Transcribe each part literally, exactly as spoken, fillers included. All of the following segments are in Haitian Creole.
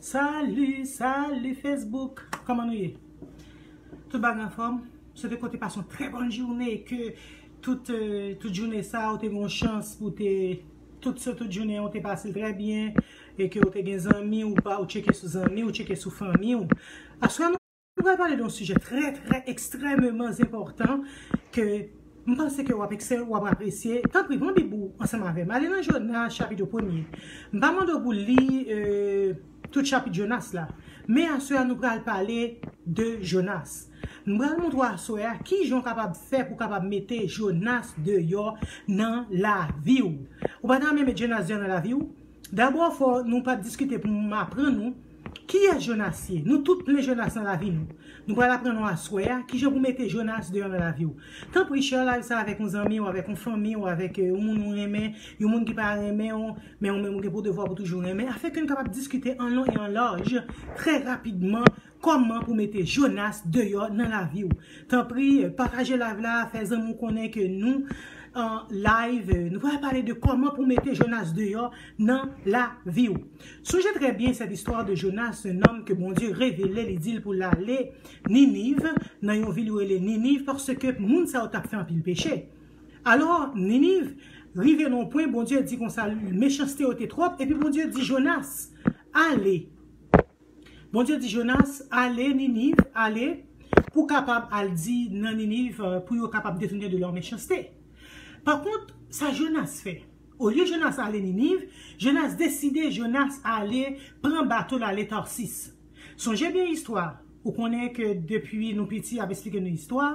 Salut, salut Facebook. Kòman nou ye? Tout bagay anfòm? Swete ke w te pase yon trè bòn jounen e ke tout, euh, tout jounen sa ou te gen yon chans pou te tout, tout jounen ou te pase l trè byen e ke ou te gen zanmi ou pa ou tcheke sou zanmi ou tcheke sou fanmi w. Aswè nou pral pale de yon sijè trè, trè ekstrèmeman enpòtan ke m panse ke w ap ekse-, w ap apresye. Tanpri, pran Bib ou ansanm avè m. Ale nan Jonas, chapit premye. M pa mande w pou li, euh, tout chapit Jonas la. Men aswè a, nou pral pale de Jonas. M pral montre w aswè a kijan w kapab fè pou kapab mete Jonas deyò nan lavi w. Ou pa ta renmen met Jonas deyò nan lavi w? Dabò, fò nou pa diskite pou m aprann ou kiyès Jonas ye. Nou tout plen Jonas nan lavi nou. Nou pral aprann ou aswè a kijan pou mete Jonas deyò nan lavi w. Tanpri, share live sa avèk yon zanmi w, avèk yon fanmi w, avèk, euh, yon moun ou renmen, yon moun ki pa renmen w, men ou menm ou gen pou devwa pou toujou renmen, afenke nou kapab diskite an lon e an laj trè rapidman kòman pou mete Jonas deyò nan lavi w. Tanpri, pataje live la, fè zanmi w konnen ke nou an live, nou pral pale de kòman pou mete Jonas deyò nan lavi w. Sonje trè byen cette histoire de Jonas, un homme que Bondye revele, li di l pou l ale Niniv, nan yon vil yo rele Niniv, paske moun sa yo t ap fè anpil peche. Alò, Niniv rive nan yon pwen, Bondye di konsa, mechanste yo te twòp, epi Bondye di Jonas, ale. Bondye di Jonas, ale Niniv, ale, pou kapab al di nan Niniv, euh, pou yo kapab detounen de lè mechanste. Pa kont, sa Jonas fè. Olye Jonas ale Niniv, Jonas deside Jonas ale pran bato l ale Tarsis. Sonje byen istwa. Ou konnen ke depi nou piti, y ap eksplike nou istwa.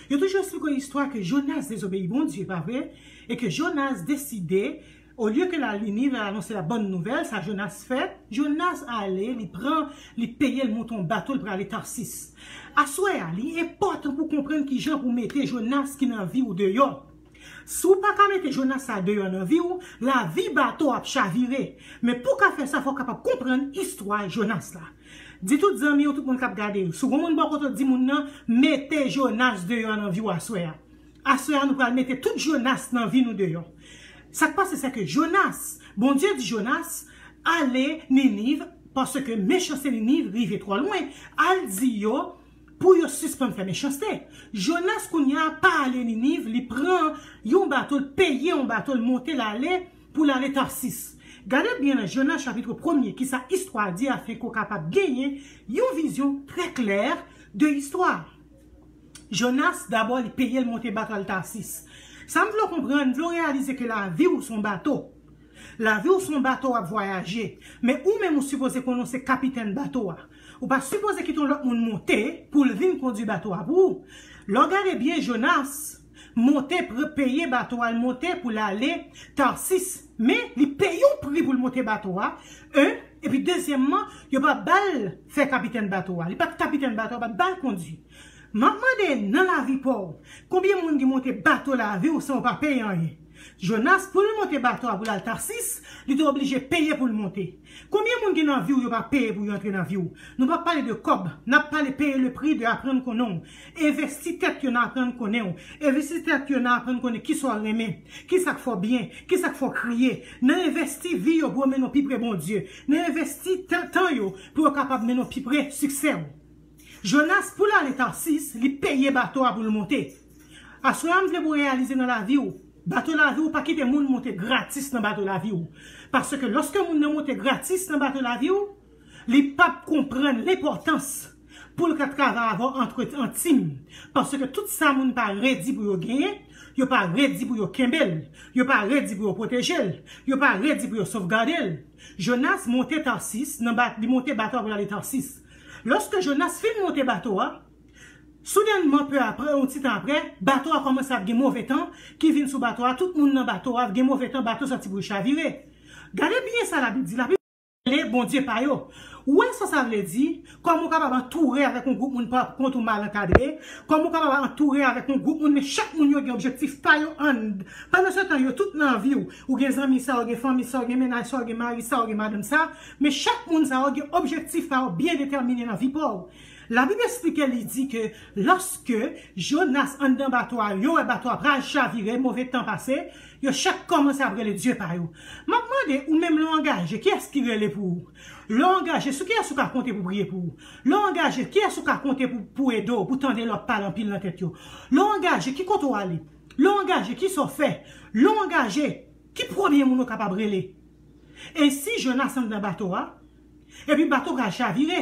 Yo toujou eksplike istwa ke Jonas dezobeyi Bondye, pa vre? E ke Jonas deside, olye ke l al Niniv, l al anonse la bòn nouvèl, sa Jonas fè, Jonas ale, li pran, li peye, l monte yon bato, l prale Tarsis. Aswè a, li enpòtan pou konprann kijan pou mete Jonas ki nan vi w deyò. Si w pa ka mete Jonas sa deyò nan vi w, lavi bato ap chavire. Men pou w ka fè sa, fò w kapab konprann istwa Jonas la. Di tout zanmi w, tout moun k ap gade w. Si w gen moun bò kote w, di moun nan, mete Jonas deyò nan vi w aswè a. Aswè a, nou pral mete tout Jonas nan vi nou deyò. Sa k pase, se ke Jonas, Bondye di Jonas, ale Niniv, paske mechanste Niniv rive twò lwen. Al di yo, pou yo sispann fè mechanste. Jonas kounye a pa ale Niniv, li pran yon bato, l peye yon bato, l monte l ale pou l ale Tarsis. Gade byen nan Jonas chapit premye, kisa istwa a di afenke w kapab genyen yon vizyon trè klè de istwa. Jonas, dabò, li peye l monte bato al Tarsis. Sa m vle w konprann, m vle w reyalize ke lavi w se yon bato. Lavi w se yon bato w ap vwayaje. Men ou menm ou sipoze konnen w se kapitèn bato a. Ou pa sipoze kite yon lòt moun monte pou l vin kondui bato a pou ou. Lè w gade byen, Jonas monte, pre-, peye bato a, l monte pou l ale Tarsis. Men, li peye yon pri pou l monte bato a. En, epi dezyèmman, yo pa ba l fè kapitèn bato a. Li pa t kapitèn bato a, yo pa t ba l kondui. M ap mande nan lavi pa w, konbyen moun ki monte bato lavi w san w pa peye anyen? Jonas, pou l monte bato a pou l al Tarsis, li te oblije peye pou l monte. Konbyen moun ki nan vi w yo pa peye pou yo antre nan vi w? Nou p ap pale de kòb, n ap pale payer le prix de aprann konnen w. Envesti tèt yo nan aprann konnen w. Envesti tèt yo nan aprann konnen kisa w renmen, kisa k fè w byen, kisa k fè w kriye. Nan envesti vi yo pou yo mennen w pi pre Bondye. Nan envesti tan, tan yo pou yo kapab mennen w pi pre siksè w. Jonas, pou l ale Tarsis, li peye bato a pou l monte. Aswè a, m vle pou w reyalize nan lavi w, bato lavi w pa kite moun monte gratis nan bato lavi w. Paske lòske moun nan monte gratis nan bato lavi w, li p ap konprann lenpòtans pou l ka travay avè w antre an tim. Paske tout sa moun pa redi pou yo genyen, yo pa redi pou yo kenbe l, yo pa redi pou yo pwoteje l, yo pa redi pou yo sovgade l. Jonas monte Tarsis, nan ba-, li monte bato a pou l ale Tarsis. Lòske Jonas fin monte bato a, soudènman, pe apre, yon ti tan apre, bato a kòmanse ap gen move tan ki vin sou bato a, tout moun nan bato a ap gen move tan, bato santi pou l chavire. Gade byen sa Labib di, Labib rele Bondye pa yo. Ou wè sa sa vle di? Kòman w kapab antoure avèk yon gwoup moun pa kont ou mal ankadre? Kòman w kapab antoure avèk yon gwoup moun, men chak moun yo gen objektif pa yo an. Pandan se tan, yo tout nan vi w. Ou gen zanmi sa, ou gen fanmi sa, ou gen mennaj sa, ou gen mari sa, ou gen madanm sa. Men chak moun sa yo gen objektif pa yo byen detèmine nan vi pa w. Labib eksplike, li di ke lòske Jonas anndan bato a, yo wè bato a pral chavire, move tan pase, yo chak kòmanse ap rele dye pa yo. M ap mande ou menm, lè w angaje, kiyès ki rele pou ou? Lè w angaje, sou kiyès ou ka konte pou priye pou ou? Lè w angaje, kiyès ou ka konte pou, pou ede w, pou tande lè w ap pale anpil nan tèt yo? Lè w angaje, ki kote w ale? Lè w angaje, kisa w fè? Lè w angaje, ki premye moun ou kapab rele? E si Jonas anndan bato a, epi bato pral chavire,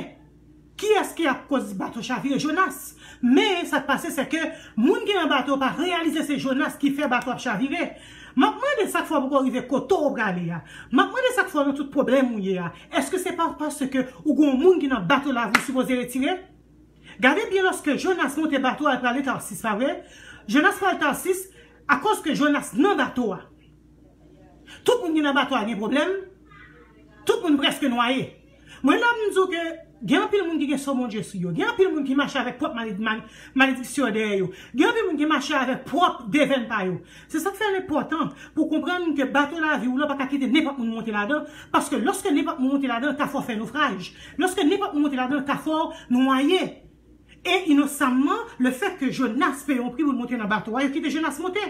kiyès ki ap koz bato chavire? Jonas. Men sa k pase, se ke moun ki nan bato pa reyalize se Jonas ki fè bato ap chavire. M ap mande sa k fè w poko rive kote w prale a. M ap mande sa k fè w nan tout pwoblèm ou ye a. Èske se pa paske ou gon moun ki nan bato lavi w sipoze retire? Gade byen, lòske Jonas monte bato a, l prale Tasis, pa vre? Jonas pral Tasis akoz ke Jonas nan bato a. Tout moun ki nan bato a gen pwoblèm. Tout moun prèske nwaye. Mwen la, m di w ke gen anpil moun ki gen so Bondye sou yo. Gen anpil moun ki mache avèk pwòp maled-, mal-, malediksyon dèyè yo. Gen anpil moun ki mache avèk pwòp devèn pa yo. Se sa k fè l enpòtan pou w konprann ke bato lavi w la pa ka kite nenpòt moun monte ladan. Paske lòske nenpòt moun monte ladan, ka fè w fè nofraj. Lòske nenpòt moun monte ladan, ka fè w nwaye. E inosamman, lefètke Jonas peye yon pri pou l monte nan bato a, yo kite Jonas monte.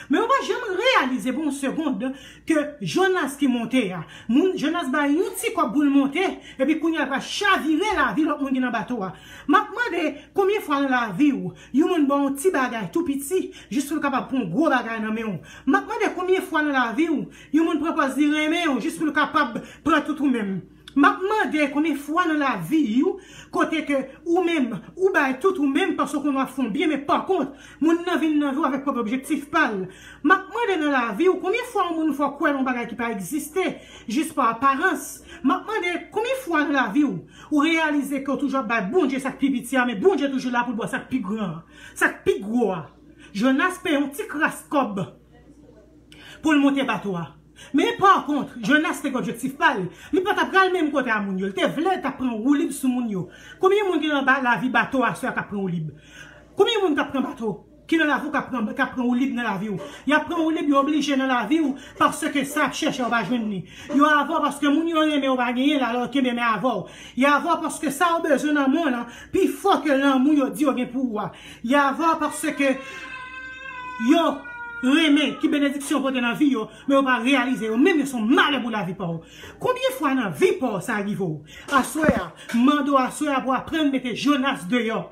Men yo pa janm reyalize pou yon segond ke Jonas ki monte a. Moun, Jonas bay yon ti kòb pou l monte, epi kounye a l pral chavire lavi lòt moun ki nan bato a. M ap mande, konbyen fwa nan lavi w, yon moun ba w yon ti bagay tou piti, jis pou l kapab pran yon gwo bagay nan men w? M ap mande, konbyen fwa nan lavi w, yon moun pran pòz li renmen w, jis pou l kapab pran tout ou menm? M ap mande konbyen fwa nan lavi w, kote ke ou menm, ou bay tout ou menm paske w konn w ap fè yon byen, men pa kont, moun nan vin nan vi w avèk pwòp objektif pa l. M ap mande nan lavi w, konbyen fwa yon moun fè w kwè nan yon bagay ki pa egziste, jis pa aparans. M ap mande konbyen fwa nan lavi w, ou reyalize ke w toujou ap bay Bondye sa k pi piti a, men Bondye toujou la pou l ba w sa k pi gran an, sa k pi gwo a. Jonas peye yon ti kras kòb pou l monte bato a. Men pa kont, Jonas te gen objektif pa l. Li pa t ap pral menm kote a moun yo. Li te vle l t ap pran woulib sou moun yo. Konbyen moun ki nan ba, lavi bato a swa k ap pran woulib? Konbyen moun k ap pran bato? Ki nan lavi w k ap pran, k ap pran woulib nan lavi w? Y ap pran woulib, yo oblije nan lavi w, paske sa y ap chèche yo pa jwenn li. Yo avè w paske moun yo renmen yo pa genyen l, alò yo kenbe men avè w. Y avè w paske sa yo bezwen nan mond lan pi fò ke lanmou yo di yo gen pou ou a. Y avè w paske yo renmen ki benediksyon w pote nan vi yo, men yo pa reyalize yo menm yo se yon malè pou lavi pa w. Konbyen fwa nan vi pa w sa rive w? Aswè a, m mande w aswè a pou w aprann mete Jonas deyò.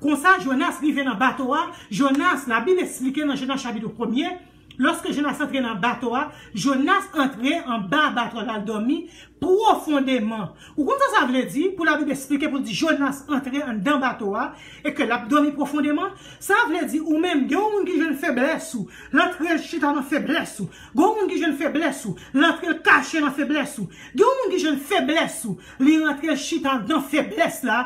Konsa, Jonas rive nan bato a. Jonas, Labib eksplike nan Jonas chapit premye, lòske Jonas antre nan bato a, Jonas antre anba bato a, l al dòmi pwofondeman. Ou konn sa sa vle di? Pou Labib eksplike, pou l di Jonas antre anndan bato a e ke l ap dòmi pwofondeman, sa vle di ou menm, gen yon moun ki jwenn feblès ou, l antre l chita nan feblès ou. Gen yon moun ki jwenn feblès ou, l antre l kache nan feblès ou. Gen yon moun ki jwenn feblès ou, li rantre l chita anndan feblès la.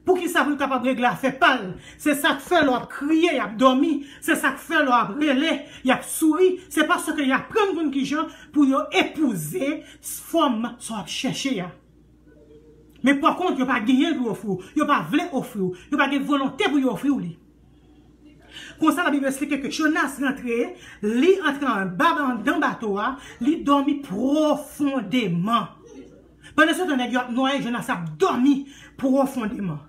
Poukisa? Pou l kapab regle afè pa l. Se sa k fè lè w ap kriye, y ap dòmi. Se sa k fè lè w ap rele, y ap souri. Se paske y aprann konn kijan pou yo epouze fòm sa w ap chèche a. Men pa kont, yo pa genyen l pou yo ofri w. Yo pa vle ofri w. Yo pa gen volonte pou yo ofri w li. Konsa, Labib eksplike ke Jonas rantre, li antre anba, anndan bato a, li dòmi pwofondeman. Pandan se tan, nèg yo ap nwaye, Jonas ap dòmi pwofondeman.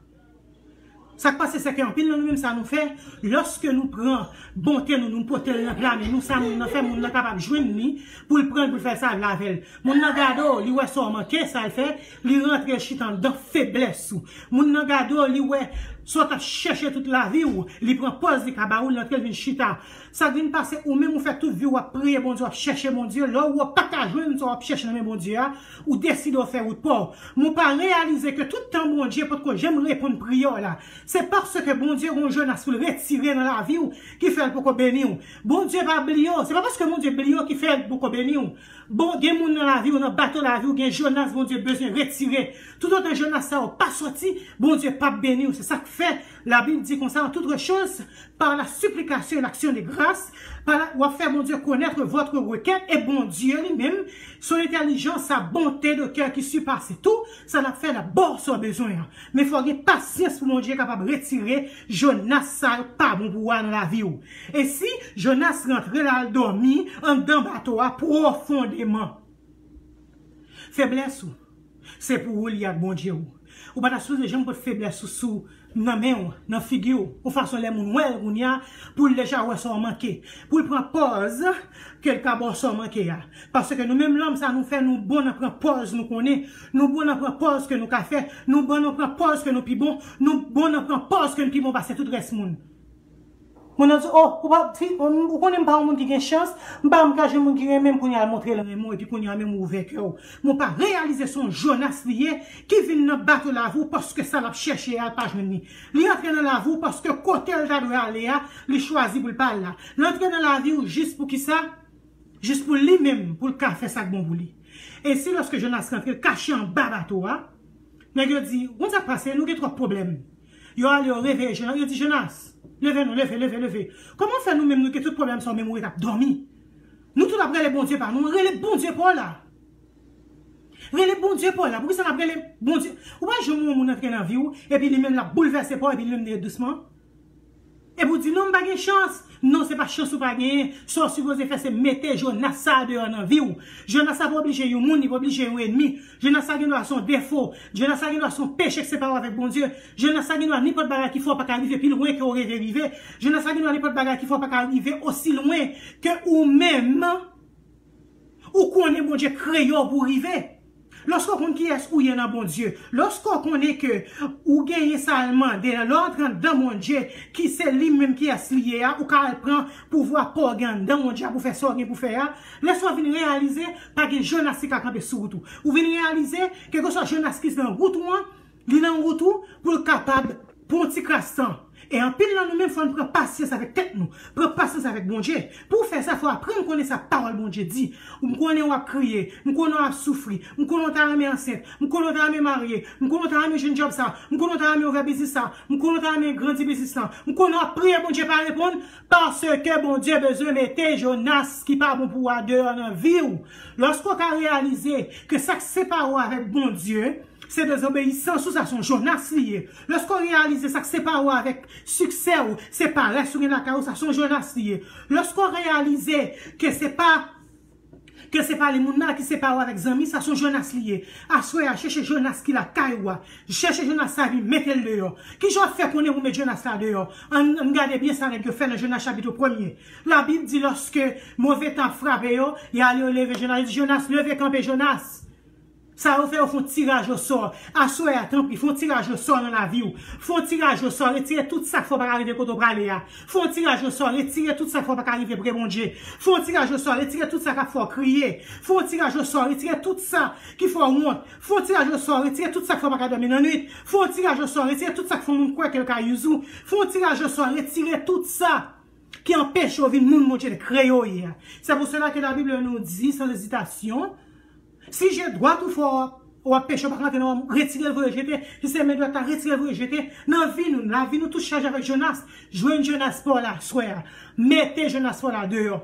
Sa k pase, se ke anpil nan nou menm, sa nou fè, lòske nou pran bonte nou, nou pote l nan pla men nou, sa moun nan fè, moun nan kapab jwenn li, pou l pran l, pou l fè sa l vle avè l. Moun nan gade w, li wè sa w manke, sa l fè, li rantre l chita anndan feblès ou. Moun nan gade w, li wè sa w t ap chèche tout lavi w, li pran pòz li ka ba ou, l antre l vin chita. Sa k vin pase, ou menm ou fè tout vi w ap priye Bondye, w ap chèche Bondye, lè w wè w pa ka jwenn sa w ap chèche nan men Bondye a, ou deside w fè wout pa w. Men w pa reyalize ke tout tan Bondye potko janm reponn priyè w la, se paske Bondye gon Jonas pou l retire nan lavi w ki fè l poko beni w. Bondye pa bliye w, se pa paske Bondye bliye w ki fè l poko beni w. Bon, gen moun nan lavi w, nan bato lavi w, gen Jonas Bondye bezwen retire. Toutotan Jonas sa yo pa soti, Bondye p ap beni w. Se sa k fè Labib di konsa, en toutes choses, par la supplication et l'action de grâce, pa la, w ap fè Bondye connaître votre requête, e Bondye li menm, son intelligence, sa bonte de cœur ki sipase tou, sa l ap fè, l ap ba w sa w bezwen an. Men fò w gen pasyans pou Bondye kapab retire Jonas sa yo k pa bon pou ou a nan lavi w. E si Jonas rantre l al dòmi anndan bato a pwofondeman? Feblès ou, se pou ou li ak Bondye w. Ou pa ta sipoze janm pot feblès ou sou nan men w, nan figi w, yon fason lè moun wè l kounye a, pou l deja wè sa w manke, pou l pran pòz ke l ka ba w sa w manke a. Paske nou menm lòm sa nou fè, nou bon nan pran pòz nou konnen, nou bon nan pran pòz ke nou ka fè, nou bon nan pran pòz ke nou pi bon, nou bon nan pran pòz ke nou pi bon pase tout rès moun. Moun nan di, oh, ou pa, fi, ou konnen m pa yon moun ki gen chans, m pa yon moun ki ka jwenn moun ki renmen m, kounye a l montre l renmen w, epi kounye a menm ou ouvè kè w. Men w pa reyalize se yon Jonas li ye, ki vin nan bato lavi w paske sa l ap chèche a, l pa jwenn li. Li antre nan lavi w paske kote l ta dwe ale a, li chwazi pou l pa al la. Li antre nan lavi w jis pou kisa? Jis pou li menm, pou l ka fè sa k bon pou li. E si lòske Jonas rantre, l kache anba bato a, nèg yo di, konn sa k pase, nou gen twòp pwoblèm. Yo ale, yo reveye Jonas, yo di, Jonas, leve non, leve, leve, leve. Kòman fè nou menm nou gen tout pwoblèm sa w menm ou ret ap dòmi? Nou tout ap rele Bondye pa nou, rele Bondye pa w la. Rele Bondye pa w la. Poukisa n ap rele Bondye? Ou pa janm wè yon moun antre nan vi w, epi li menm l ap boulvèse pa w, epi li menm li ret dousman? Epi w di, non, m pa gen chans. Non, se pa chans ou pa genyen. Sa w sipoze fè, se mete Jonas sa a deyò nan vi w. Jonas sa pa oblije yon moun, li pa oblije yon enmi. Jonas sa gen dwa se yon defo. Jonas sa gen dwa se yon peche k separe w avèk Bondye. Jonas sa gen dwa nenpòt bagay ki fè w pa ka rive pi lwen ke w reve rive. Jonas sa gen dwa nenpòt bagay ki fè w pa ka rive osi lwen ke ou menm ou konnen Bondye kreye w pou w rive. Lòske w konn kiyès ou ye nan Bondye, lòske w konnen ke ou genyen sa l mande a, lè w antre anndan Bondye, ki se li menm kiyès li ye a, ou ka al pran pouvwa pa w gen anndan Bondye a pou fè sa w gen pou fè a, lè sa w vin reyalize, pa gen Jonas ki ka kanpe sou wout ou. Ou vin reyalize, kèlkeswa Jonas ki nan wout ou an, li nan wout ou pou l kapab pran yon ti kras tan. E anpil nan nou menm, fò n pran pasyans avèk tèt nou, pran pasyans avèk Bondye. Pou w fè sa, fò w aprann konnen sa pawòl Bondye di. M konnen w ap kriye, m konnen w ap soufri, m konnen w ta renmen ansent, m konnen w ta renmen marye, m konnen w ta renmen jwenn djòb sa, m konnen w ta renmen ouvè biznis sa, m konnen w ta renmen grandi biznis lan, m konnen w ap priye Bondye pa reponn, paske Bondye bezwen mete Jonas ki pa bon pou w a deyò nan vi w. Lòske w ka reyalize ke sa k separe w avèk Bondye, se dezobeyisans ou, sa se yon Jonas li ye. Lòske w reyalize sa k separe w avèk siksè w, se parès ou gen lakay ou, sa se yon Jonas li ye. Lòske w reyalize ke se pa, ke se pa le moun nan ki separe w avèk zanmi, sa se yon Jonas li ye. Aswè a, chèche Jonas ki lakay ou a. Chèche Jonas sa epi mete l deyò. Kijan w ap fè konnen pou w met Jonas la deyò? Ann, ann gade byen sa nèg yo fè nan Jonas chapit premye. Labib di lòske move tan ap frape yo, y ale yo leve Jonas, yo di, Jonas, leve kanpe, Jonas. Sa yo fè yo fè yon tiraj osò. Aswè a, tanpri, fè yon tiraj osò nan lavi w. Fè yon tiraj osò, retire tout sa k fè w pa ka rive kote w prale a. Fè yon tiraj osò, retire tout sa k fè w pa ka rive pre Bondye. Fè yon tiraj osò, retire tout sa k ap fè w kriye. Fè yon tiraj osò, retire tout sa ki fè w wont. Fè yon tiraj osò, retire tout sa k fè w pa ka dòmi nan nwit. Fè yon tiraj osò, retire tout sa k fè moun kwè ke l ka use ou. Fè yon tiraj osò, retire tout sa ki anpeche w vin moun Bondye te kreye w ye a. C'est pour cela que la Bible nous dit, sans hésitation, si je droite ou fò w ap peche, w pa ka antre nan, retire l, voye jete. Si se men dwat la, retire l, voye jete. Nan vi nou, lavi nou tout chaje avèk Jonas. Jwenn Jonas pa w la aswè a. Mete Jonas pa w la deyò.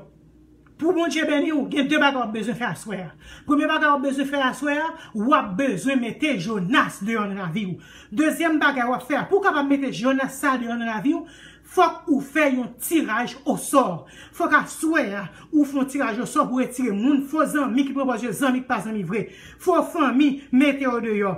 Pou Bondye beni w, gen de bagay w ap bezwen fè aswè a. Premye bagay w ap bezwen fè aswè a, w ap bezwen mete Jonas deyò nan lavi w. Dezyèm bagay w ap fè a, pou w kapab mete Jonas sa deyò nan lavi w, fòk ou fè yon tiraj osò. Fòk aswè a, ou fè yon tiraj osò pou retire moun, fo zanmi ki pran pòz yo, zanmi ki pa zanmi vre. Fo fanmi, mete yo deyò.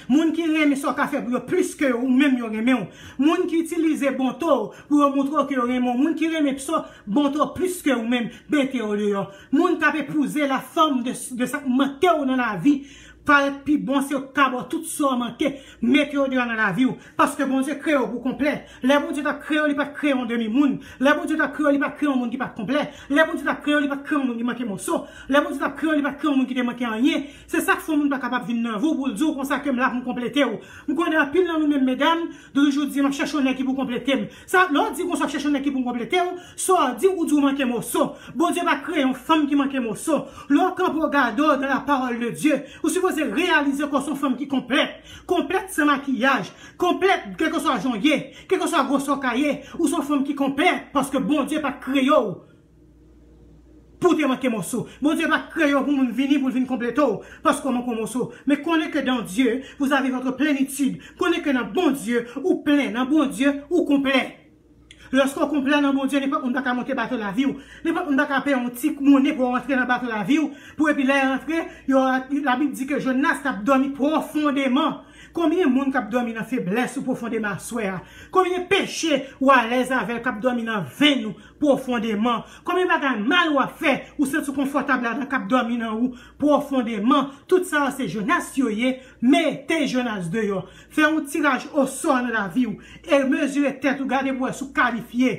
Moun ki renmen sa w ka fè pou yo plis ke ou menm yo renmen w. Moun ki itilize bonte w pou yo montre w ke yo renmen w. Moun ki renmen sa, bonte w plis ke ou menm, mete yo deyò. Moun k ap epouze la fòm de, de sa k manke w nan lavi, parèt pi bon se yo k ka ba w tout sa w manke, mete yo deyò nan lavi w. Paske Bondye kreye w pou konplè. Lè Bondye t ap kreye w, li pa t kreye w an demi moun. Lè Bondye t ap kreye w, li pa t kreye w an moun ki pa t konplè. Lè Bondye t ap kreye w, li pa t kreye w an moun ki manke moso. Lè Bondye t ap kreye w, li pa t kreye w an moun ki te manke anyen. Se sa k fè yon moun pa kapab vin nan vi w pou l di w konsa ke m la pou m konplete w. M konnen anpil nan nou menm medam, toujou di, m ap chèche yon nèg ki pou konplete m. Sa, lè w di konsa w ap chèche yon nèg ki pou konplete w, sa w di, ou di w manke moso. Bondye pa kreye yon fanm ki manke moso. Lè w kanpe w gade w dans la parole de Dieu, ou sipoze reyalize ke w se yon fanm ki konplèt. Konplèt san makiyaj. Konplèt, kèlkeswa jan w ye, kèlkeswa gwosè w ka ye, ou se yon fanm ki konplèt, paske Bondye pa t kreye w pou w te manke moso. Bondye pa t kreye w pou moun vini, pou l vin konplete w, paske w manke yon moso. Men konnen ke dans Dieu, vous avez votre plénitude. Konnen ke nan Bondye, ou plen. Nan Bondye, ou konplè. Lòske w konplè nan Bondye, nenpòt moun pa ka monte bato lavi w. Nenpòt moun pa ka peye yon ti monnen pou w rantre nan bato lavi w. Pou epi lè y rantre, yo, Labib di ke Jonas t ap dòmi pwofondeman. Konbyen moun k ap dòmi nan feblès ou pwofondeman aswè a? Konbyen peche ou alèz avè l k ap dòmi nan venn ou pwofondeman? Konbyen bagay mal w ap fè ou santi w konfòtab ladan k ap dòmi nan ou pwofondeman? Tout sa yo se Jonas yo ye. Mete Jonas deyò. Fè yon tiraj osò nan lavi w e mezire tèt ou, gade pou wè si w kalifye.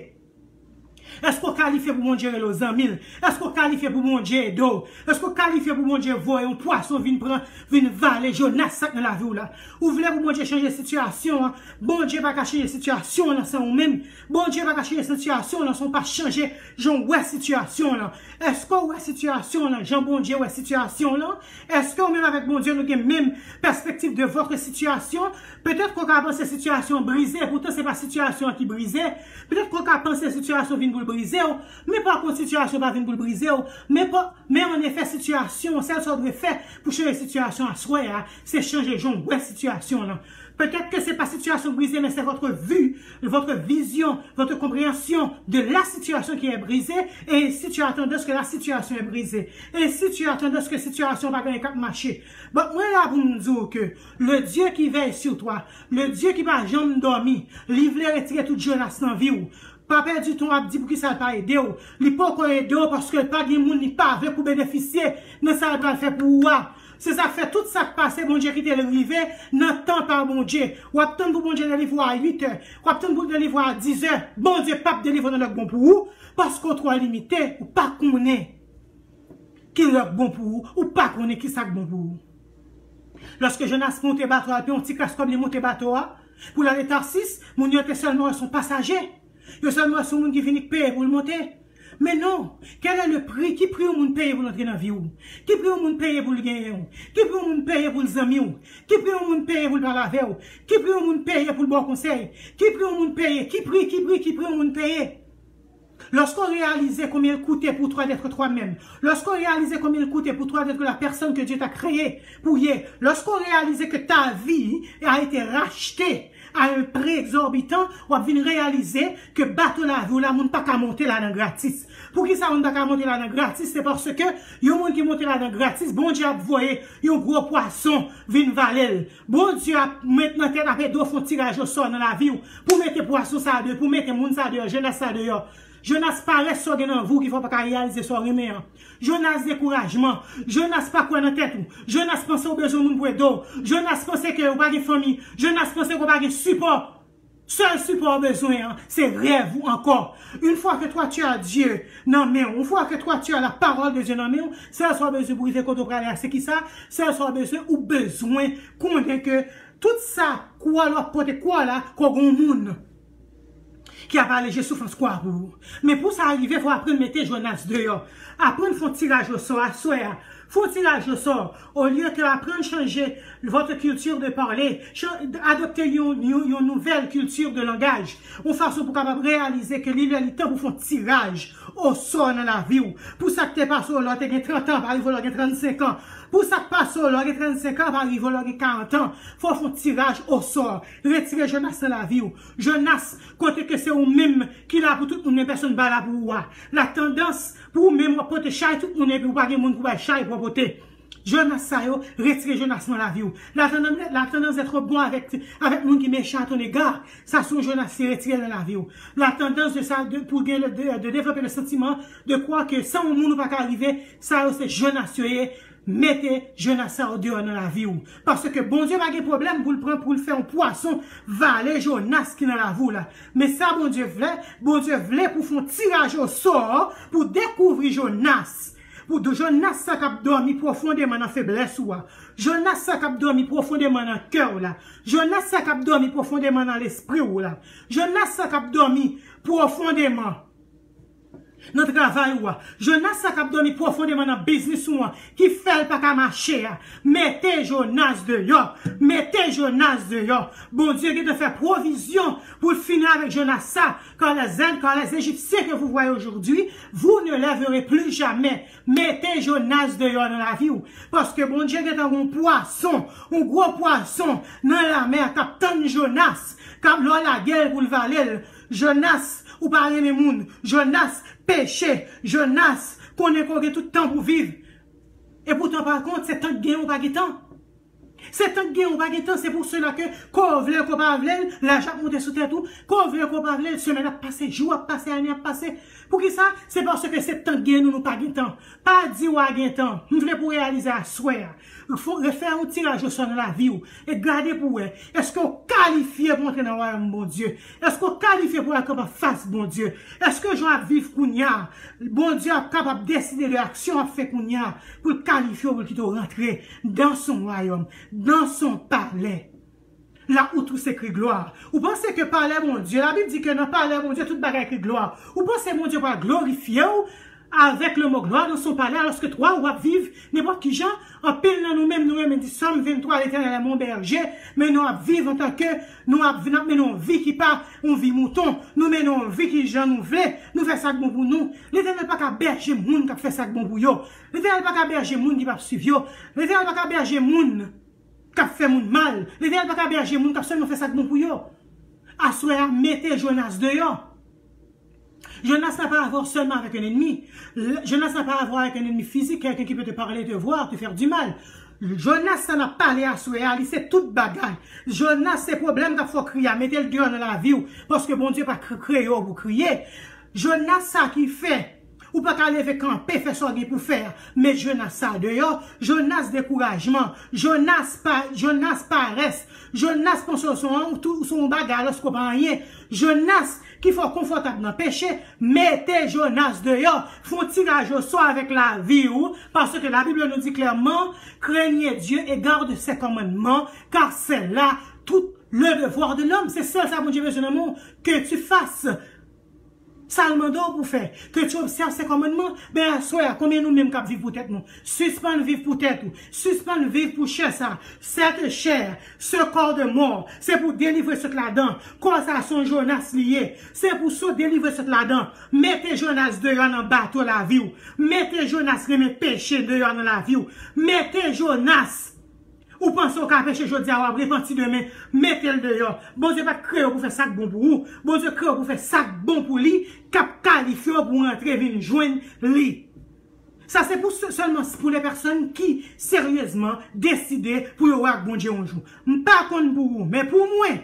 Èske w kalifye pou Bondye rele w zanmi l? Èske w kalifye pou Bondye ede w? Èske w kalifye pou Bondye voye yon pwason vin pran, vin vale Jonas sa k nan lavi w la? Ou vle pou Bondye chanje sitiyasyon an? Bondye pa ka chanje sitiyasyon an nan san ou menm. Bondye pa ka chanje sitiyasyon an nan san w pa chanje jan w wè sitiyasyon an nan. Èske w wè sitiyasyon an nan jan Bondye wè sitiyasyon an nan? Èske ou menm avèk Bondye nou gen menm pèspektiv de votre situation? Petèt ke w ka panse sitiyasyon an brize, poutan se pa sitiyasyon an ki brize. Petèt ke w ka panse sitiyasyon vin pou l brize w, men pa kont sitiyasyon pa vin pou l brize w. Men pa, men an efè sitiyasyon, sèl sa w dwe fè pou chanje sitiyasyon aswè a, se chanje jan w wè sitiyasyon an. Peut-être que c'est pas situation brisée, mais c'est votre vue, votre vision, votre compréhension de la situation qui est brisée. Et si tu as tendance que la situation est brisée, et si tu as tendance que situation pa gen k ap mache, bon, mwen la pou m di w ke le Dieu qui veille sur toi, le Dieu ki pa janm dòmi, li vle retire tout Jonas nan vi w. Pa pèdi tan w ap di poukisa l pa ede w. Li poko ede w paske l pa gen moun li pa vle pou benefisye nan sa l pral fè pou ou a. Se sa k fè tout sa k pase Bondye kite l rive nan tan pa Bondye. W ap tann pou Bondye delivre w a uit è, w ap tann pou l delivre w a diz è. Bondye p ap delivre w nan lè k bon pou ou paske w twò limite, ou pa konnen ki lè k bon pou ou, ou pa konnen ki sa k bon pou ou. Lòske Jonas monte bato a, l peye yon ti kras kòb li monte bato a pou l ale Tasis, moun yo te sèlman wè s on pasaje. Yo sèlman wè s on moun ki vini k peye pou l monte. Men non, quel est le prix? Ki pri yon moun peye pou l antre nan vi w? Ki pri yon moun peye pou l genyen w? Ki pri yon moun peye pou l zanmi w? Ki pri yon moun peye pou l pale avè w? Ki pri yon moun peye pou l ba w konsèy? Ki pri yon moun peye? Ki pri, ki pri, ki pri yon moun peye? Lorsqu'on réalise combien il coûtait pour toi d'être toi-même, lorsqu'on réalise combien il coûtait pour toi d'être la personne que Dieu t'a créée pour y être, lorsqu'on réalise que ta vie a été rachetée à un prix exorbitant, w ap vin reyalize ke bato lavi w la, moun pa ka monte ladan gratis. Poukisa moun pa ka monte ladan gratis? Se paske yon moun ki monte ladan gratis, Bondye ap voye yon gwo pwason vin vale l. Bondye ap met nan tèt, ap ede w fè yon tiraj osò nan lavi w pou mete pwason sa deyò, pou mete moun sa deyò, Jonas sa deyò. Jonas, parès sa w gen nan vi w ki fè w pa ka reyalize sa w renmen an. Jonas, dekourajman. Jonas, pa kwè nan tèt ou. Jonas, panse w bezwen moun pou ede w. Jonas, panse ke w pa gen fanmi. Jonas, panse ke w pa gen sipò. Sèl sipò w bezwen an, se rèv ou ankò. Une fois que toi tu as Dieu nan men w, une fois que toi tu as la parole de Dieu nan men w, sèl sa w bezwen pou rive kote w prale a, se kisa? Sèl sa w bezwen, ou bezwen konnen ke tout sa kwa w ap pote kwa la, kò gon moun ki ap aleje soufrans kwa pou ou. Men pou sa rive, fò w aprann mete Jonas deyò. Aprann fè yon tiraj osò aswè a. Fè yon tiraj osò. Olye ke aprann chanje votre culture de parler, chan- adopte yon, yon, yon nouvèl kilti de langaj. Yon fason pou kapab reyalize ke li lè li tan pou fè yon tiraj osò nan lavi w. Pou sa k te pase w lè w te gen trant an, pa rive w lè w gen trannsenk an. Pou sa k pase w lè w gen trannsenk an, pa rive w lè w gen karant an. Fò w fè yon tiraj osò. Retire Jonas nan lavi w. Jonas, kote ke se ou menm ki la pou tout moun, men pèsonn pa la pou ou a. La tandans pou ou menm w ap pote chay tout moun epi ou pa gen moun pou bay chay pou w pote. Jonas sa yo, retire Jonas nan lavi w. La tandans, la tandans d'être bon avec, avec moun ki mechan à ton égard, sa se yon Jonas li retire nan lavi w. La tandans de sa, de, pou gen le, de, de développer le sentiment de croire que san yon moun ou pa ka rive, sa yo se Jonas yo ye. Mete Jonas sa yo deyò nan lavi w. Paske Bondye pa gen pwoblèm pou l pran, pou l fè yon pwason vale Jonas ki nan lavi w la. Men sa Bondye vle, Bondye vle pou fè yon tiraj osò pou dekouvri Jonas. Pou Jonas sa k ap dòmi pwofondeman nan feblès ou a. Jonas sa k ap dòmi pwofondeman nan kè w la. Jonas sa k ap dòmi pwofondeman nan lespri w la. Jonas sa k ap dòmi pwofondeman nan travay ou a. Jonas sa k ap dòmi pwofondeman nan biznis ou an, ki fè l pa ka mache a. Mete Jonas deyò. Mete Jonas deyò. Bondye gentan fè pwovizyon pou l fini avèk Jonas sa. Car les Inde, car les Égyptiens que vous voyez aujourd'hui, vous ne les verrez plus jamais. Mete Jonas deyò nan lavi w. Paske Bondye gentan gen yon pwason, yon gwo pwason nan lamè k ap tann Jonas, k ap lè w lage l pou l vale l. Jonas, ou pa renmen moun. Jonas, peche. Jonas, konnen ke w gen tout tan pou viv. E poutan, pa kont, se tan k gen, ou pa gen tan. Se tan k gen ou pa gen tan, se pou sela ke, ko vle l, ko pa vle l, laj ap monte sou tèt ou, ko vle l, ko pa vle l, semèn ap pase, jou ap pase, ane ap pase. Poukisa? Se paske se tan k gen nou, nou pa gen tan. Pa di w a gen tan. M vle pou w reyalize aswè a. Fò refè yon tiraj osò nan lavi w. E gade pou w wè. Èske w kalifye pou antre nan wayòm Bondye? Èske w kalifye pou w al kanpe anfas Bondye? Èske jan w ap viv kounye a, Bondye ap kapab deside de aksyon w ap fè kounye a pou l kalifye w, pou l kite w rantre dans son royaume, dans son palais, là où tout s'écrit gloire? Ou panse ke palè Bondye, Labib di ke nan palè Bondye tout bagay ekri glwa. Ou panse Bondye pral glorifye w avèk le mo gloire dans son palais, alòske twa ou ap viv nenpòt ki jan? Anpil nan nou menm, nou renmen di Sòm venntwa, Letènèl est mon berger, men nou ap viv antanke, nou ap, n ap mennen yon vi ki pa yon vi mouton. Nou mennen yon vi ki jan nou vle, nou fè sa k bon pou nou. Letènèl pa ka bèje moun k ap fè sa k bon pou yo. Letènèl pa ka bèje moun ki p ap swiv yo. Letènèl pa ka bèje moun k ap fè moun mal. Letènèl pa ka bèje moun k ap sèlman fè sa k bon pou yo. Aswè a, mete Jonas deyò. Jonas n'a pas à voir seulement avec un ennemi. Le- Jonas n'a pas à voir avec un ennemi physique, quelqu'un qui peut te parler, te voir, te faire du mal. Jonas sa n ap pale aswè a, li se tout bagay. Jonas se pwoblèm k ap fè w kriye a, mete l deyò nan lavi w, paske Bondye pa kre- kreye w pou kriye. Jonas sa ki fè ou pa ka leve kanpe fè sa w gen pou fè a. Met Jonas sa deyò. Jonas dekourajman. Jonas pa, Jonas parès. Jonas panse w se yon, tou- se yon bagay alòske w pa anyen. Jonas ki fè w konfòtab nan peche. Mete Jonas deyò. Fè yon tiraj osò avèk lavi w. Paske Labib nou di klèman, craignez Dieu et garde ses commandements, car c'est là tout le devoir de l'homme. Se sèl sa Bondye bezwen nan men w. Que tu fasses sa l mande w pou fè, que tu observes ses commandements. Ben, aswè a, konbyen nou menm k ap viv pou tèt nou? Sispann viv pou tèt ou. Sispann viv pou chè sa. Cette chair, ce corps de mort, se pou delivre sot ladan. Kò sa se yon Jonas li ye. Se pou sot delivre sot ladan. Mete Jonas deyò nan bato lavi w. Mete Jonas renmen peche deyò nan lavi w. Mete Jonas Ou panse w ka peche jodi a, w ap repanti demen, mete l deyò. Bondye pa t kreye w pou fè sa k bon pou ou. Bondye kreye w pou fè sa k bon pou li, k ap kalifye w pou w rantre vin jwenn li. Sa se pou sèlman pou les personnes ki seryezman deside pou yo wè ak Bondye yon jou. M pa konn pou ou, men pou mwen,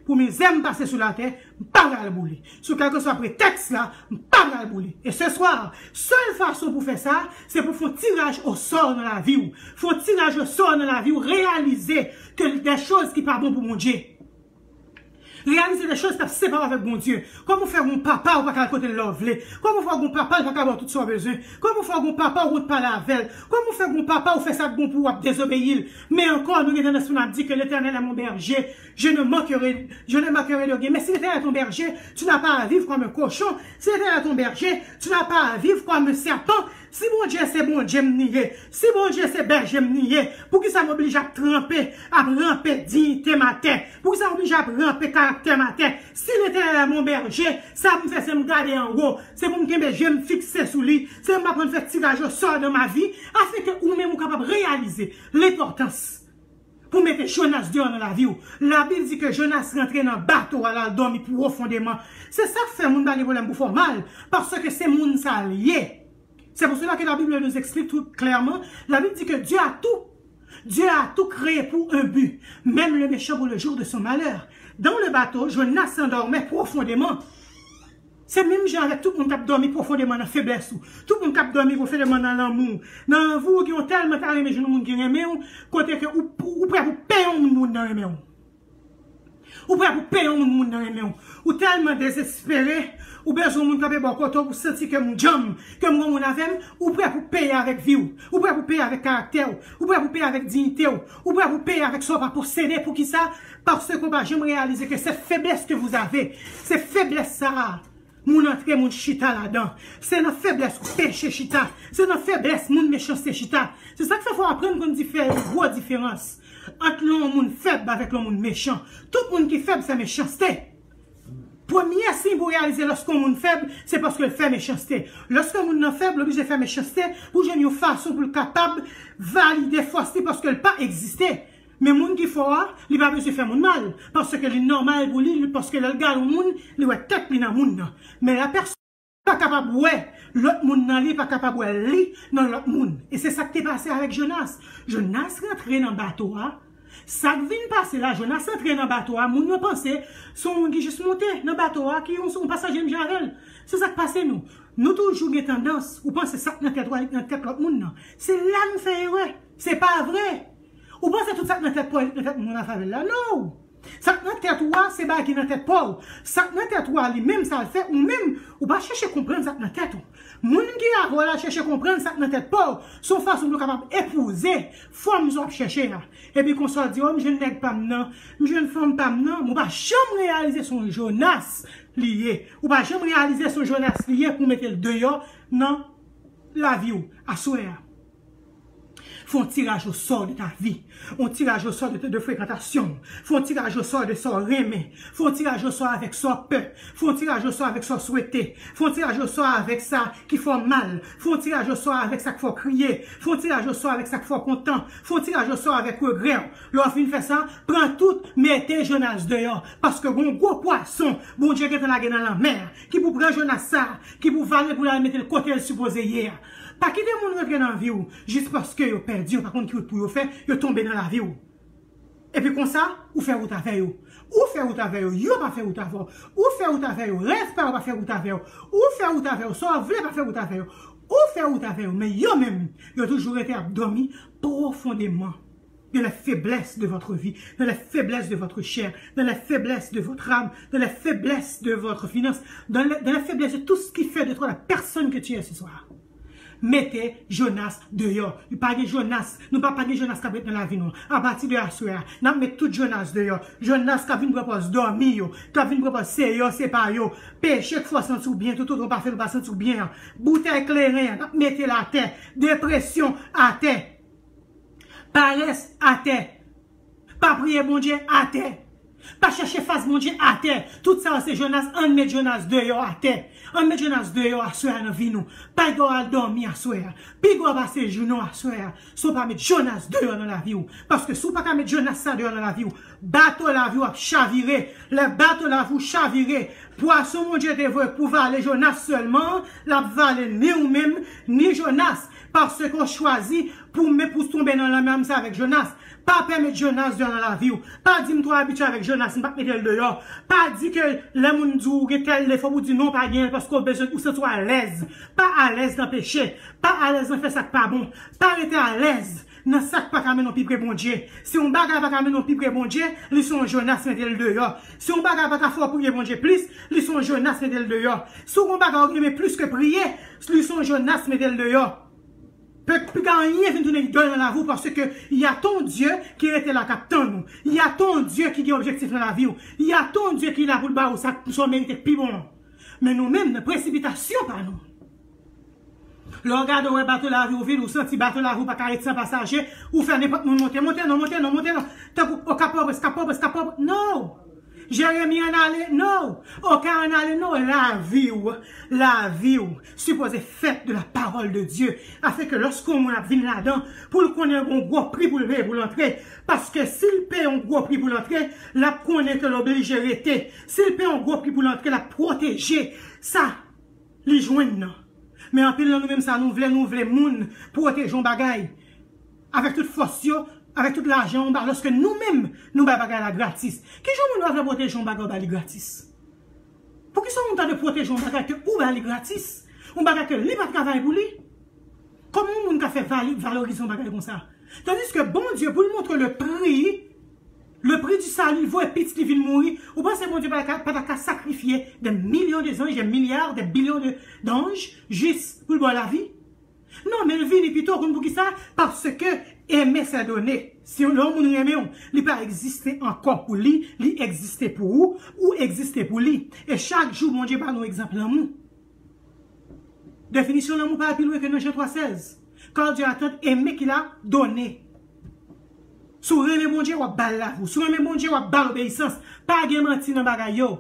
pou mizè m pase sou latè, m pa pral boule. Sou kèlkeswa pretèks la, m pa pral boule. E se swa, sèl fason pou fè sa, se pou fè yon tiraj osò nan lavi w. Fè yon tiraj osò nan lavi w, reyalize ke de choz ki pa bon pou Bondye. Reyalize de choz k ap separe w avèk Bondye. Kòman w fè gon papa ou pa ka al kote l lè w vle? Kòman w fè gon papa l pa ka ba w tout sa w bezwen? Kòman w fè gon papa ou wont pale avè l? Kòman w fè gon papa ou fè sa k bon pou w, w ap dezobeyi l? Men ankò, nou gen tandans pou n ap di que l'Éternel est mon berger, je ne manquerai, je ne manquerai de rien. Mais si l'Éternel est ton berger, tu n'as pas à vivre comme un cochon. Si l'Éternel est ton berger, tu n'as pas à vivre comme un serpent. Si Bondye se Bondye m li ye, si Bondye se bèje m li ye, poukisa m oblije ap tranpe, ap ranpe diyite m atè? Poukisa m oblije ap ranpe karaktè m atè? Si Letènèl mon bèje, sa pou m fè se m gade anwo, se pou m kenbe je m fikse sou li, se m aprann fè tiraj osò nan ma vi, afin ke ou menm ou kapab reyalize lenpòtans pou mete Jonas deyò nan lavi w. Labib di ke Jonas rantre nan bato a, l al dòmi pwofondeman. Se sa k fè moun pa gen pwoblèm pou fè w mal, paske se moun sa l ye. C'est pour cela que la Bible nous explique tout clairement. La Bible dit que Dieu a tout, Dieu a tout créé pour un but, même le méchant pour le jour de son malheur. Dans le bateau, Jonas s'endormait profondément. Se menm jan avèk tout moun k ap dòmi pwofondeman nan feblès ou. Tout moun k ap dòmi pwofondeman nan lanmou. Nan anvi w, gen yon tèlman ta renmen jwenn yon moun ki renmen w, kote ke ou, ou prè pou peye yon moun, moun nan renmen w. Ou prè pou peye yon moun, moun nan renmen w. Ou tèlman dezespere, ou bezwen yon moun kanpe bò kote w pou santi ke m djanm, ke m gen yon moun avè m, ou prè pou peye avèk vi w. Ou prè pou peye avèk karaktè w. Ou prè pou peye avèk diyite w. Ou prè pou peye avèk sa w pa posede. Poukisa? Paske w pa janm reyalize ke se feblès ke vous avez. Se feblès sa a, moun antre, moun chita ladan. Se nan feblès peche chita. Se nan feblès moun mechanste chita. Se sa k fè fò w aprann konn di fè yon gwo diferans ant yon moun fèb avèk yon moun mechan. Tout moun ki fèb fè mechanste. Premye siy pou w reyalize lòske yon moun fèb, se paske l fè mechanste. Lòske moun nan fèb, l oblije fè mechanste pou jwenn yon fason pou l kapab valide fòs li paske l pa egziste. Men moun ki fò a, li pa bezwen fè moun mal, paske li nòmal pou li, li, paske lè l gade yon moun, li wè tèt li nan moun nan. Men la pèsonn pa kapab wè lòt moun nan li pa kapab wè li nan lòt moun. E se sa k te pase avèk Jonas. Jonas rantre nan bato a. Sa k vin pase la, Jonas rantre nan bato a, moun yo panse se yon moun ki jis monte nan bato a, ki yon, yon pasaje menm jan avè l. Se sa k pase nou. Nou toujou gen tandans, ou panse sa k nan tèt ou a, li k nan tèt lòt moun nan. Se la nou fè erè. Se pa vre. Ou panse tout sa k nan tèt pa w, li k nan tèt moun nan avè l la. No! Sa k nan tèt ou a, se bagay ki nan tèt pa w. Sa k nan tèt ou a, li menm, sa l fè, ou menm, ou pa chèche konprann sa k nan tèt ou. Moun ki avè w la chèche konprann sa k nan tèt pa w, se yon fason pou yo kapab epouze fòm sa w ap chèche a. Epi konsa w di, o, m jwenn nèg pa m nan, m jwenn fanm pa m nan, men w pa janm reyalize se yon Jonas li ye. Ou pa janm reyalize se yon Jonas li ye pou w mete l deyò nan lavi w aswè a. Fè yon tiraj osò de ta vi. Yon tiraj osò de, de frekantasyon. Fè yon tiraj osò de sa w renmen. Fè yon tiraj osò avèk sa w pè. Fè yon tiraj osò avèk sa w swete. Fè yon tiraj osò avèk sa ki fè w mal. Fè yon tiraj osò avèk sa k fè w kriye. Fè yon tiraj osò avèk sa k fè w kontan. Fè yon tiraj osò avèk regrè w. Lè w fin fè sa, pran tout, mete Jonas deyò. Paske gon gwo pwason Bondye gentan lage nan lanmè a, ki pou pran Jonas sa, ki pou vale pou l al mete l kote l sipoze ye a. Pa kite moun rantre nan vi w jis paske yo pèdi, yo pa konn ki wout pou yo fè, yo tonbe nan lavi w. Epi konsa, ou fè wout avè yo. Ou fè wout avè yo, yo pa fè wout avè w. Ou fè wout avè yo, rèv pa yo pa fè wout avè w. Ou fè wout avè yo, sa w vle pa fè wout avè yo. Ou fè wout avè yo, men yo menm, yo toujou rete ap dòmi pwofondeman dans la faiblesse de votre vie, dans la faiblesse de votre chair, dans la faiblesse de votre âme, dans la faiblesse de votre finance, dans la, dans la faiblesse de tout ce qui fait de toi la personne que tu es ce soir. Mete Jonas deyò. Pa gen Jonas. Nou pa, pa gen Jonas k ap ret nan lavi nou. Apati de aswè a, n ap met tout Jonas deyò. Jonas k ap vin pran pòz dòmi yo, k ap vin pran pòz se yo, se pa yo. Peche k fè w santi w byen, toutotan w pa fè l, ou pa santi w byen an. Boutèy kleren an, n ap mete l atè. Depresyon atè. Parès atè. Pa priye Bondye atè. Pa chèche fas Bondye atè. Tout sa yo se Jonas, ann met Jonas deyò atè. Ann met Jonas deyò aswè a nan vi nou. Piga w al dòmi aswè a. Piga w pase jounen w aswè a. Si w pa met Jonas deyò nan lavi w. Paske si w pa ka met Jonas sa deyò nan lavi w, bato lavi w ap chavire. Lè bato lavi w chavire, pwason Bondye te voye pou vale Jonas sèlman, l ap vale ni ou menm, ni Jonas. Paske w chwazi pou men pou tonbe nan lanmè ansanm avèk Jonas. Pa pèmèt Jonas deyò nan lavi w. Pa di m twò abitye avèk Jonas, m p ap mete l deyò. Pa di ke lè moun di w gen tèl defo pou w di non, pa genyen l paske w bezwen ou santi w alèz. Pa alèz nan peche. Pa alèz nan fè sa k pa bon. Pa rete alèz nan sa k pa ka mennen w pi pre Bondye. Si yon bagay pa ka mennen w pi pre Bondye, li se yon Jonas mete l deyò. Si yon bagay pa ka fè w priye Bondye plis, li se yon Jonas mete l deyò. Si w gen yon bagay w renmen plis ke priye, li se yon Jonas mete l deyò. Pe, pe gen anyen vin tounen idòl nan lavi w, paske y a ton Dye ki rete la k ap tann ou. Y a ton Dye ki gen objektif nan lavi w. Y a ton Dye ki la pou l ba ou sa, sa w merite pi bon an. Men nou menm, nan presipitasyon pa nou. Lè w gade, w wè bato lavi w vid, ou santi bato lavi w pa ka ret san pasaje, ou fè nenpòt moun monte, monte non, monte non, monte non. Tankou, o, ka pòv, ka pòv, ka pòv. No! Jeremi ann ale, no. Oka ann ale, no. Lavi w, lavi w sipoze fèt de la parole de Dieu. Afin ke lòske yon moun ap vin ladan, pou l konnen gon gwo pri pou l peye pou l antre. Paske si l peye yon gwo pri pou l antre, l ap konnen ke l oblije rete. Si l peye yon gwo pri pou l antre, l ap pwoteje sa li jwenn nan. Men anpil nan nou menm sa nou vle, nou vle moun pwoteje yon bagay avèk tout fòs yo, avèk tout lajan yo ba, lòske nou menm, nou bay bagay la gratis. Kijan moun pa vle pwoteje yon bagay ou ba li gratis? Poukisa yon moun ta dwe pwoteje yon bagay ke ou ba li gratis? Yon bagay ke li pa travay pou li? Kòman yon moun ka fè vali-, valorize yon bagay konsa? Tandiske Bondye, pou l montre le prix, le prix du salut, li voye pitit li vin mouri. Ou panse Bondye pa ta ka, pa ta ka sakrifye des millions de anges, des milliards, des billions de, d'anges, jis pou l ba w lavi? Non, men l vini pito, ou konn poukisa? Paske aimer c'est donner. Si yon, lè yon moun renmen w, li pa egziste ankò pou li, li egziste pou ou, ou egziste pou li. E chak jou, Bondye ba nou egzanp lanmou. Definisyon lanmou pa al pi lwen ke nan Jan twa sèz. Car Dieu a tant aimé qu'il a donné. Si w renmen Bondye, w ap ba l lavi w. Si w renmen Bondye, w ap ba l obeyisans. Pa gen manti nan bagay yo.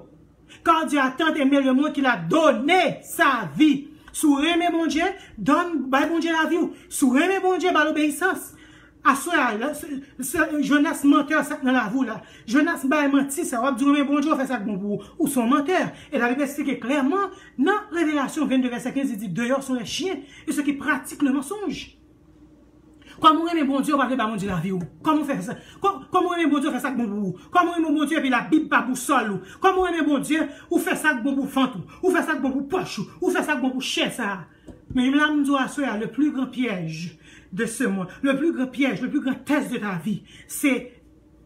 Car Dieu a tant aimé le monde qu'il a donné sa vie. Si w renmen Bondye, donn, bay Bondye lavi w. Si w renmen Bondye, ba l obeyisans. Aswè a, la, se, se, Jonas mantè sa k nan lavi w la. Jonas bay manti sa, w ap di w renmen Bondye, w fè sa k bon pou ou. Ou se yon mantè. E Labib eksplike klèman nan Revelasyon vennde vèsè kenz, li di, dehors sont les chiens et ceux qui pratiquent le mensonge. Kòm ou renmen Bondye, ou pa vle ba Bondye lavi w. Kòm ou fè sa? Kò-, kòm ou renmen Bondye, ou fè sa k bon pou ou. Kòm ou renmen Bondye, epi Labib pa bousòl ou. Kòm ou renmen Bondye, ou fè sa k bon pou vant ou. Ou fè sa k bon pou pòch ou. Ou fè sa k bon pou chè sa a. Men la, m di w aswè a, le plus grand piège de ce monde, le plus grand piège, le plus grand test de ta vie, c'est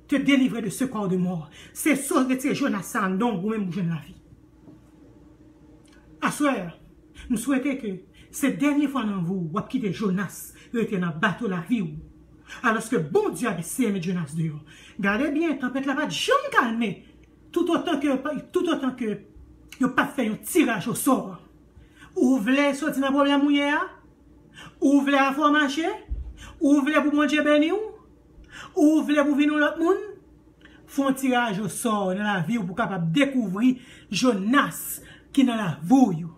te délivrer de ce corps de mort. Se so-, retire Jonas sa anndan w pou menm ou jwenn lavi. Aswè a, m swete ke se dènye fwa nan vi w, w ap kite Jonas rete nan bato lavi w. Alòske Bondye ap eseye met Jonas deyò. Gade byen, tanpèt la pa t janm kalme. Tout otan ke, tout otan ke yo pa fè yon tiraj osò. Ou vle soti nan pwoblèm ou ye a? Ou vle afè w mache? Ou vle pou Bondye beni w? Ou vle pou vin yon lòt moun? Fè yon tiraj osò nan lavi w pou w kapab dekouvri Jonas ki nan lavi w yo.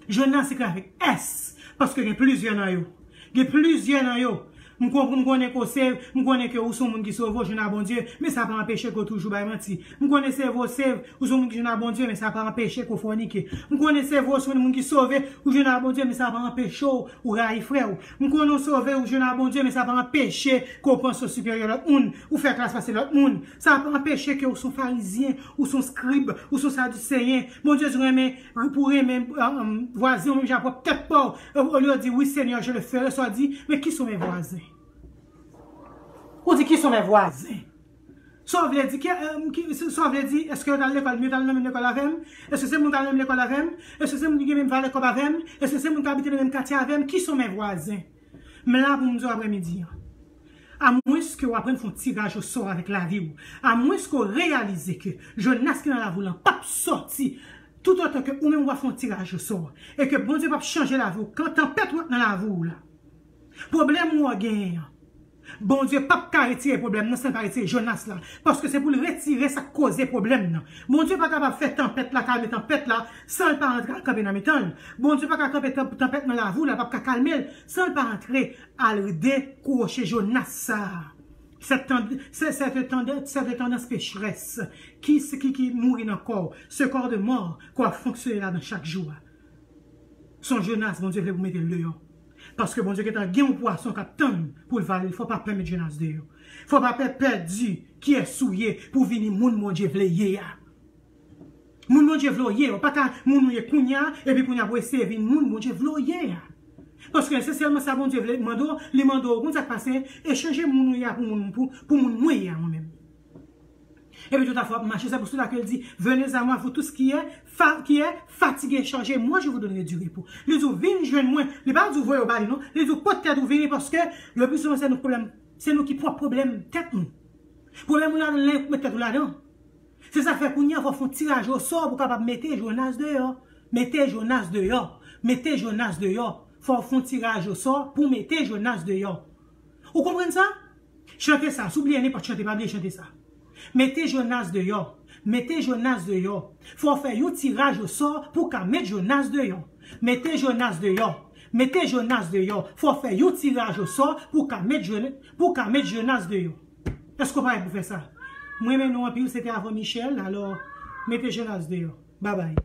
Jonas ekri avèk S, paske gen plizyè nan yo. Gen plizyè nan yo. M kon-, m konnen ke w se, m konnen ke ou se yon moun ki sove, ou jwenn ak Bondye, men sa pa anpeche ke w toujou bay manti. M konnen se vre w save, ou se yon moun ki jwenn ak Bondye, men sa pa anpeche ke w fònike. M konnen se vre w se yon moun ki sove, ou jwenn ak Bondye, men sa pa anpeche w, ou rayi frè w. M konnen w sove, ou jwenn ak Bondye, men sa pa anpeche ke w panse w siperyè lòt moun, ou fè klas pase lòt moun. Sa pa anpeche ke w se yon farizyen, ou se yon skrib, ou se yon sadiseyen. Bondye di w renmen, pou w renmen, euh, euh, vwazen w menm jan ak pwòp tèt pa w. Euh, olye w di, oui, Seigneur, je le ferai, sa w di, men qui sont mes voisins? Ou di, qui sont mes voisins? Sa w vle di, ki, euh, ki, sa w vle di, èske yo t al lekòl, yo t al nan menm lekòl avè m? Èske se moun k al nan menm lekòl avè m? Èske se moun ki gen menm valè kòb avè m? Èske se moun k abite nan menm katye avè m? Qui sont mes voisins? M la pou m di w aprèmidi an. Amwens ke w aprann fè yon tiraj osò avèk lavi w, amwens ke w reyalize ke Jonas ki nan lavi w lan p ap sòti, tout otan ke ou menm w pa fè yon tiraj osò, e ke Bondye p ap chanje lavi w, kan tanpèt ou ap nan lavi w la, pwoblèm ou a genyen an, Bondye p ap ka retire pwoblèm nan san l pa retire Jonas la. Paske se pou l retire sa k koze pwoblèm nan. Bondye pa kapab fè tanpèt la, kalme tanpèt la, san l pa rantre al kanpe nan mitan l. Bondye pa ka kanpe tan-, tanpèt nan lavi w la, l p ap ka kalme l, san l pa rantre al dekwoche Jonas sa a. Cette tend-, c'est, cette tendance, cette tendance pécheresse qui, qui, qui mouri nan kò w, ce corps de mort ke w ap fonksyone ladan chak jou a. Se yon Jonas Bondye vle pou mete l deyò. Paske Bondye gentan gen yon pwason k ap tann pou l vale l. Fò w pa pè met Jonas deyò. Fò w pa pè pèdi kiyès ou ye pou w vini moun Bondye vle ye a. Moun Bondye vle w ye, w pa ka moun ou ye kounye a, epi kounye a pou w eseye vin moun Bondye vle w ye a. Paske esansyèlman sa Bondye vle mande w, li mande w, ou konn sa k pase, e chanje moun ou ye a pou moun, pou, pou moun mwen ye a mwen menm. Epi tout afè w ap mache, se pou sela ke l di, venez à moi, vous tous qui êtes fa-, qui êtes fatigués, chargés, moi je vous donnerai du repos. Li di w, vin jwenn mwen. Li pa di w voye w ba li non. Li di w pote tèt ou vini paske le plus souvent se nou pwoblèm, se nou ki pwòp pwoblèm tèt nou. Pwoblèm ou ladan, lè ou met tèt ou ladan. Se sa k fè kounye a fò w fè yon tiraj osò pou w kapab mete Jonas deyò. Mete Jonas deyò. Mete Jonas deyò. Fò w fè yon tiraj osò pou w mete Jonas deyò. Ou konprann sa? Chante sa. Si w bliye nenpòt chante, pa bliye chante sa. Mete Jonas deyò. Mete Jonas deyò. Fò w fè yon tiraj osò pou w ka met Jonas deyò. Mete Jonas deyò. Mete Jonas deyò. Fò w fè yon tiraj osò pou w ka met Jona-, pou w ka met Jonas deyò. Èske w parèt pou fè sa? Mwen renmen nou anpil, se te Avant Michel, alò mete Jonas deyò. Babay.